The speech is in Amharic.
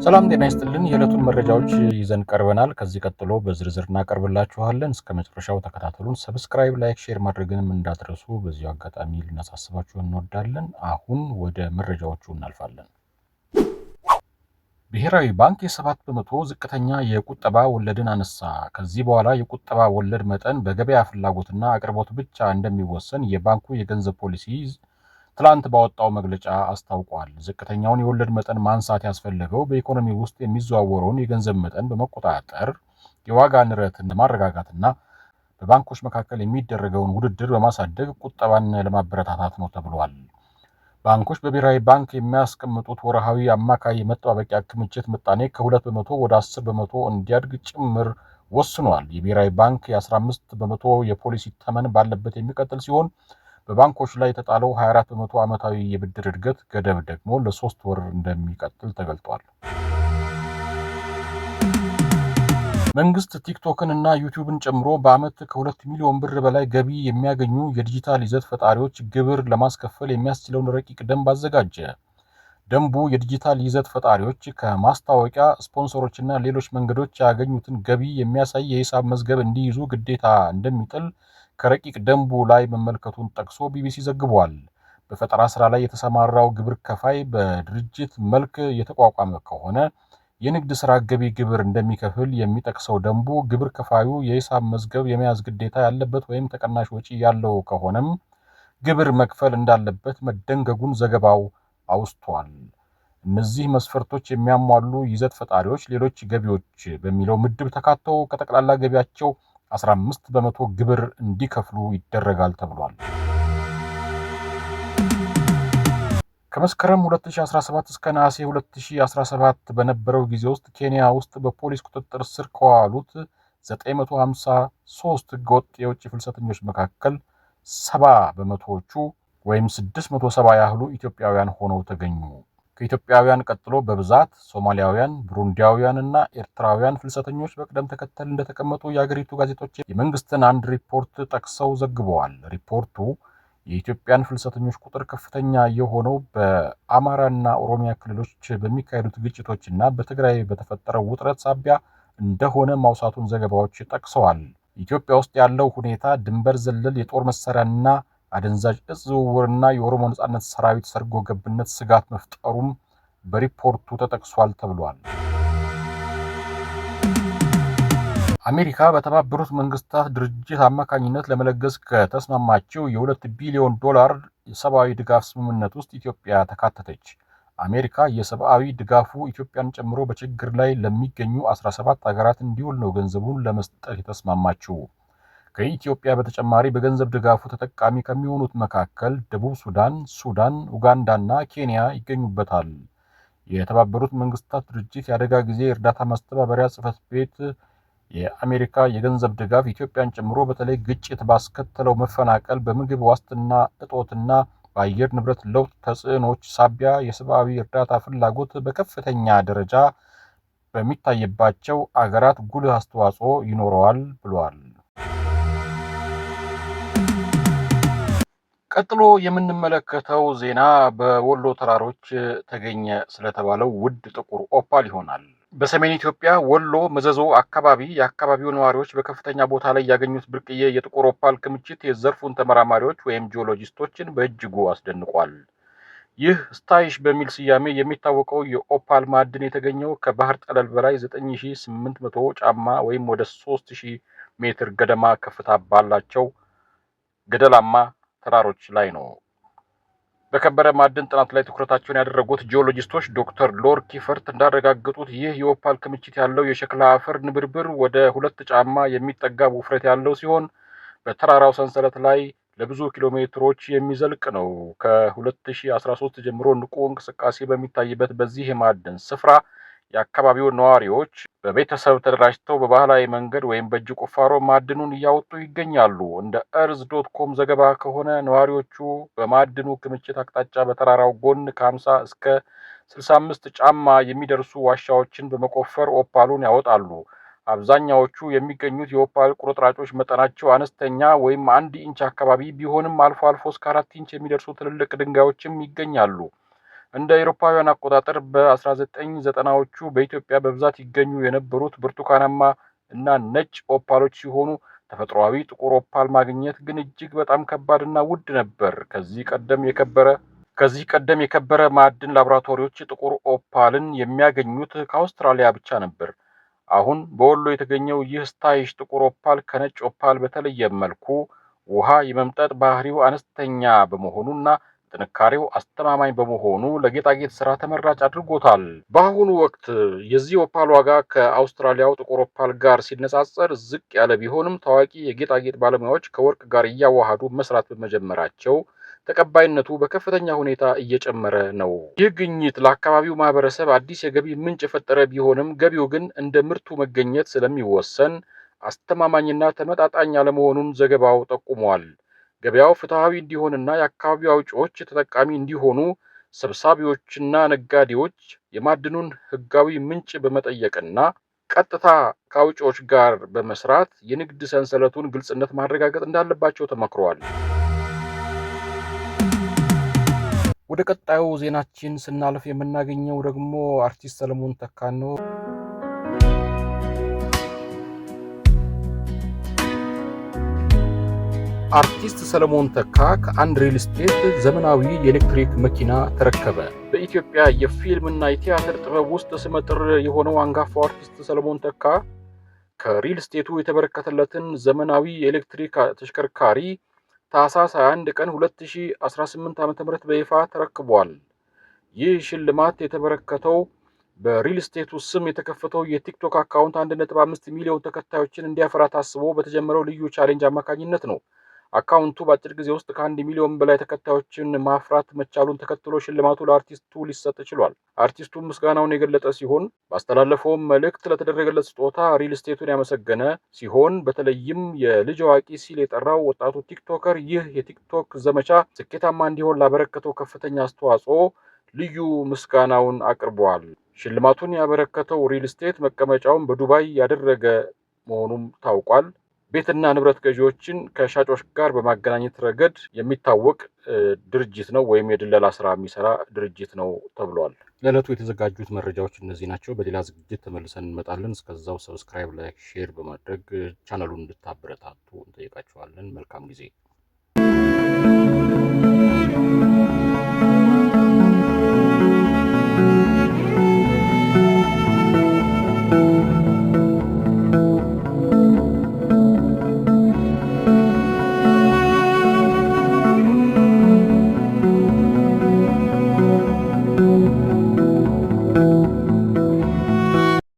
ሰላም ጤና ይስጥልን። የዕለቱን መረጃዎች ይዘን ቀርበናል። ከዚህ ቀጥሎ በዝርዝር እናቀርብላችኋለን። እስከ መጨረሻው ተከታተሉን። Subscribe፣ like፣ share ማድረግንም እንዳትረሱ በዚሁ አጋጣሚ ልናሳስባችሁ እንወዳለን። አሁን ወደ መረጃዎቹ እናልፋለን። ብሔራዊ ባንክ የ7% ዝቅተኛ የቁጠባ ወለድን አነሳ። ከዚህ በኋላ የቁጠባ ወለድ መጠን በገበያ ፍላጎትና አቅርቦት ብቻ እንደሚወሰን የባንኩ የገንዘብ ፖሊሲ ትላንት ባወጣው መግለጫ አስታውቋል። ዝቅተኛውን የወለድ መጠን ማንሳት ያስፈለገው በኢኮኖሚ ውስጥ የሚዘዋወረውን የገንዘብ መጠን በመቆጣጠር የዋጋ ንረትን ለማረጋጋትና በባንኮች መካከል የሚደረገውን ውድድር በማሳደግ ቁጠባን ለማበረታታት ነው ተብሏል። ባንኮች በብሔራዊ ባንክ የሚያስቀምጡት ወርሃዊ አማካይ የመጠባበቂያ ክምችት ምጣኔ ከ2% ወደ 10% እንዲያድግ ጭምር ወስኗል። የብሔራዊ ባንክ የ15% የፖሊሲ ተመን ባለበት የሚቀጥል ሲሆን፣ በባንኮች ላይ የተጣለው 24% ዓመታዊ የብድር እድገት ገደብ ደግሞ ለ3 ወር እንደሚቀጥል ተገልጧል። መንግስት ቲክቶክን እና ዩቲዩብን ጨምሮ በዓመት ከ2 ሚሊዮን ብር በላይ ገቢ የሚያገኙ የዲጂታል ይዘት ፈጣሪዎች ግብር ለማስከፈል የሚያስችለውን ረቂቅ ደንብ አዘጋጀ። ደንቡ የዲጂታል ይዘት ፈጣሪዎች ከማስታወቂያ፣ ስፖንሰሮችና ሌሎች መንገዶች ያገኙትን ገቢ የሚያሳይ የሂሳብ መዝገብ እንዲይዙ ግዴታ እንደሚጥል ከረቂቅ ደንቡ ላይ መመልከቱን ጠቅሶ ቢቢሲ ዘግቧል። በፈጠራ ስራ ላይ የተሰማራው ግብር ከፋይ በድርጅት መልክ የተቋቋመ ከሆነ የንግድ ስራ ገቢ ግብር እንደሚከፍል የሚጠቅሰው ደንቡ፣ ግብር ከፋዩ የሂሳብ መዝገብ የመያዝ ግዴታ ያለበት ወይም ተቀናሽ ወጪ ያለው ከሆነም ግብር መክፈል እንዳለበት መደንገጉን ዘገባው አውስቷል። እነዚህ መስፈርቶች የሚያሟሉ ይዘት ፈጣሪዎች ሌሎች ገቢዎች በሚለው ምድብ ተካተው ከጠቅላላ ገቢያቸው 15% ግብር እንዲከፍሉ ይደረጋል ተብሏል። ከመስከረም 2017 እስከ ነሐሴ 2017 በነበረው ጊዜ ውስጥ ኬንያ ውስጥ በፖሊስ ቁጥጥር ስር ከዋሉት 953 ህገወጥ የውጭ ፍልሰተኞች መካከል 70 በመቶዎቹ ወይም 670 ያህሉ ኢትዮጵያውያን ሆነው ተገኙ። ከኢትዮጵያውያን ቀጥሎ በብዛት ሶማሊያውያን፣ ቡሩንዲያውያን እና ኤርትራውያን ፍልሰተኞች በቅደም ተከተል እንደተቀመጡ የአገሪቱ ጋዜጦች የመንግስትን አንድ ሪፖርት ጠቅሰው ዘግበዋል። ሪፖርቱ የኢትዮጵያን ፍልሰተኞች ቁጥር ከፍተኛ የሆነው በአማራና ኦሮሚያ ክልሎች በሚካሄዱት ግጭቶች እና በትግራይ በተፈጠረው ውጥረት ሳቢያ እንደሆነ ማውሳቱን ዘገባዎች ጠቅሰዋል። ኢትዮጵያ ውስጥ ያለው ሁኔታ፣ ድንበር ዘለል የጦር መሳሪያና አደንዛዥ እጽ ዝውውርና የኦሮሞ ነጻነት ሰራዊት ሰርጎ ገብነት ስጋት መፍጠሩም በሪፖርቱ ተጠቅሷል ተብሏል። አሜሪካ በተባበሩት መንግስታት ድርጅት አማካኝነት ለመለገስ ከተስማማችው የ2 ቢሊዮን ዶላር የሰብአዊ ድጋፍ ስምምነት ውስጥ ኢትዮጵያ ተካተተች። አሜሪካ የሰብአዊ ድጋፉ ኢትዮጵያን ጨምሮ በችግር ላይ ለሚገኙ 17 ሀገራት እንዲውል ነው ገንዘቡን ለመስጠት የተስማማችው። ከኢትዮጵያ በተጨማሪ በገንዘብ ድጋፉ ተጠቃሚ ከሚሆኑት መካከል ደቡብ ሱዳን፣ ሱዳን፣ ኡጋንዳና ኬንያ ይገኙበታል። የተባበሩት መንግስታት ድርጅት የአደጋ ጊዜ እርዳታ ማስተባበሪያ ጽሕፈት ቤት የአሜሪካ የገንዘብ ድጋፍ ኢትዮጵያን ጨምሮ በተለይ ግጭት ባስከተለው መፈናቀል፣ በምግብ ዋስትና እጦትና በአየር ንብረት ለውጥ ተጽዕኖዎች ሳቢያ የሰብአዊ እርዳታ ፍላጎት በከፍተኛ ደረጃ በሚታይባቸው አገራት ጉልህ አስተዋጽኦ ይኖረዋል ብሏል። ቀጥሎ የምንመለከተው ዜና በወሎ ተራሮች ተገኘ ስለተባለው ውድ ጥቁር ኦፓል ይሆናል። በሰሜን ኢትዮጵያ ወሎ መዘዞ አካባቢ የአካባቢው ነዋሪዎች በከፍተኛ ቦታ ላይ ያገኙት ብርቅዬ የጥቁር ኦፓል ክምችት የዘርፉን ተመራማሪዎች ወይም ጂኦሎጂስቶችን በእጅጉ አስደንቋል። ይህ ስታይሽ በሚል ስያሜ የሚታወቀው የኦፓል ማዕድን የተገኘው ከባህር ጠለል በላይ 9800 ጫማ ወይም ወደ 3000 ሜትር ገደማ ከፍታ ባላቸው ገደላማ ተራሮች ላይ ነው። በከበረ ማዕድን ጥናት ላይ ትኩረታቸውን ያደረጉት ጂኦሎጂስቶች ዶክተር ሎር ኪፈርት እንዳረጋገጡት፣ ይህ የኦፓል ክምችት ያለው የሸክላ አፈር ንብርብር ወደ 2 ጫማ የሚጠጋ ውፍረት ያለው ሲሆን፣ በተራራው ሰንሰለት ላይ ለብዙ ኪሎ ሜትሮች የሚዘልቅ ነው። ከ2013 ጀምሮ ንቁ እንቅስቃሴ በሚታይበት በዚህ የማዕድን ስፍራ የአካባቢው ነዋሪዎች በቤተሰብ ተደራጅተው በባህላዊ መንገድ ወይም በእጅ ቁፋሮ ማዕድኑን እያወጡ ይገኛሉ። እንደ Earth.com ዘገባ ከሆነ፣ ነዋሪዎቹ በማዕድኑ ክምችት አቅጣጫ በተራራው ጎን ከ50 እስከ 65 ጫማ የሚደርሱ ዋሻዎችን በመቆፈር ኦፓሉን ያወጣሉ። አብዛኛዎቹ የሚገኙት የኦፓል ቁርጥራጮች መጠናቸው አነስተኛ ወይም 1 ኢንች አካባቢ ቢሆንም፣ አልፎ አልፎ እስከ 4 ኢንች የሚደርሱ ትልልቅ ድንጋዮችም ይገኛሉ። እንደ አውሮፓውያን አቆጣጠር በ1990ዎቹ በኢትዮጵያ በብዛት ይገኙ የነበሩት ብርቱካናማ እና ነጭ ኦፓሎች ሲሆኑ ተፈጥሯዊ ጥቁር ኦፓል ማግኘት ግን እጅግ በጣም ከባድና ውድ ነበር። ከዚህ ቀደም የከበረ ማዕድን ላቦራቶሪዎች ጥቁር ኦፓልን የሚያገኙት ከአውስትራሊያ ብቻ ነበር። አሁን በወሎ የተገኘው ይህ stylish ጥቁር ኦፓል ከነጭ ኦፓል በተለየ መልኩ ውሃ የመምጠጥ ባህሪው አነስተኛ በመሆኑና ጥንካሬው አስተማማኝ በመሆኑ ለጌጣጌጥ ስራ ተመራጭ አድርጎታል። በአሁኑ ወቅት የዚህ ኦፓል ዋጋ ከአውስትራሊያው ጥቁር ኦፓል ጋር ሲነጻጸር ዝቅ ያለ ቢሆንም፣ ታዋቂ የጌጣጌጥ ባለሙያዎች ከወርቅ ጋር እያዋሃዱ መስራት በመጀመራቸው ተቀባይነቱ በከፍተኛ ሁኔታ እየጨመረ ነው። ይህ ግኝት ለአካባቢው ማህበረሰብ አዲስ የገቢ ምንጭ የፈጠረ ቢሆንም፣ ገቢው ግን እንደ ምርቱ መገኘት ስለሚወሰን አስተማማኝና ተመጣጣኝ አለመሆኑን ዘገባው ጠቁሟል። ገበያው ፍትሐዊ እንዲሆንና የአካባቢው አውጪዎች ተጠቃሚ እንዲሆኑ ሰብሳቢዎችና ነጋዴዎች የማዕድኑን ሕጋዊ ምንጭ በመጠየቅና ቀጥታ ከአውጪዎች ጋር በመስራት የንግድ ሰንሰለቱን ግልጽነት ማረጋገጥ እንዳለባቸው ተመክሯል። ወደ ቀጣዩ ዜናችን ስናልፍ የምናገኘው ደግሞ አርቲስት ሰለሞን ተካን ነው። አርቲስት ሰለሞን ተካ ከአንድ ሪል ስቴት ዘመናዊ የኤሌክትሪክ መኪና ተረከበ። በኢትዮጵያ የፊልም እና የቲያትር ጥበብ ውስጥ ስመጥር የሆነው አንጋፋው አርቲስት ሰለሞን ተካ ከሪል ስቴቱ የተበረከተለትን ዘመናዊ የኤሌክትሪክ ተሽከርካሪ ታህሳስ 21 ቀን 2018 ዓ.ም በይፋ ተረክቧል። ይህ ሽልማት የተበረከተው በሪል ስቴቱ ስም የተከፈተው የቲክቶክ አካውንት 1.5 ሚሊዮን ተከታዮችን እንዲያፈራ ታስቦ በተጀመረው ልዩ challenge አማካኝነት ነው። አካውንቱ በአጭር ጊዜ ውስጥ ከ1 ሚሊዮን በላይ ተከታዮችን ማፍራት መቻሉን ተከትሎ ሽልማቱ ለአርቲስቱ ሊሰጥ ችሏል። አርቲስቱ ምስጋናውን የገለጠ ሲሆን፣ ባስተላለፈውም መልእክት ለተደረገለት ስጦታ ሪል ስቴቱን ያመሰገነ ሲሆን፣ በተለይም የልጅ አዋቂ ሲል የጠራው ወጣቱ ቲክቶከር ይህ የቲክቶክ ዘመቻ ስኬታማ እንዲሆን ላበረከተው ከፍተኛ አስተዋጽኦ ልዩ ምስጋናውን አቅርቧል። ሽልማቱን ያበረከተው ሪል ስቴት መቀመጫውን በዱባይ ያደረገ መሆኑም ታውቋል። ቤትና ንብረት ገዢዎችን ከሻጮች ጋር በማገናኘት ረገድ የሚታወቅ ድርጅት ነው ወይም የድለላ ስራ የሚሰራ ድርጅት ነው ተብሏል። ለዕለቱ የተዘጋጁት መረጃዎች እነዚህ ናቸው። በሌላ ዝግጅት ተመልሰን እንመጣለን። እስከዛው subscribe፣ like፣ share በማድረግ ቻናሉን እንድታበረታቱ እንጠይቃችኋለን። መልካም ጊዜ።